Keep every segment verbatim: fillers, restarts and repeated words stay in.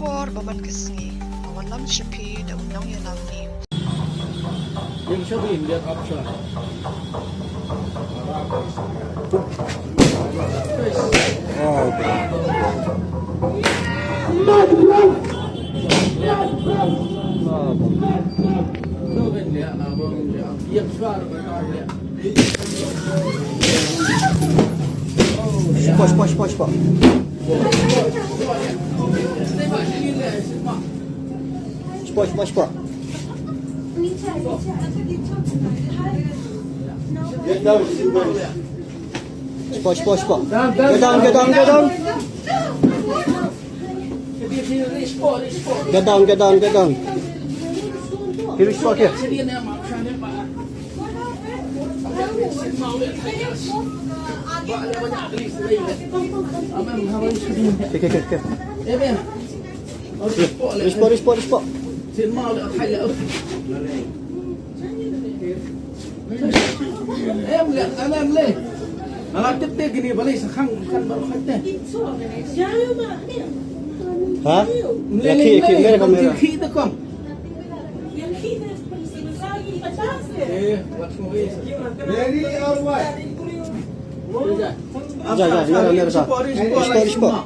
Khubor ba man ka sngi, ka Wallam Shaphi da u Nongïalam News. Spot, spot, spot, spot. Spot, spot, spot. Spot, spot, spot. Get down, get down, get down. Get down, get down, get down. Here is spot here. Okay, okay, okay, okay. Respond, respond, respond. Ha? Ya, khi, khi, mere kamera. Very all right. Ja, ja, mere, mere sa. Respond, respond.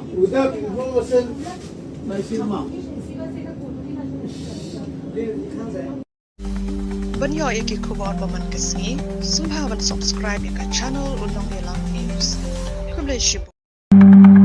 Ban ïoh ïa ki khubor ba man ka sngi, sngewbha ban subscribe ïa ka channel U Nongïalam News. Khublei shibun.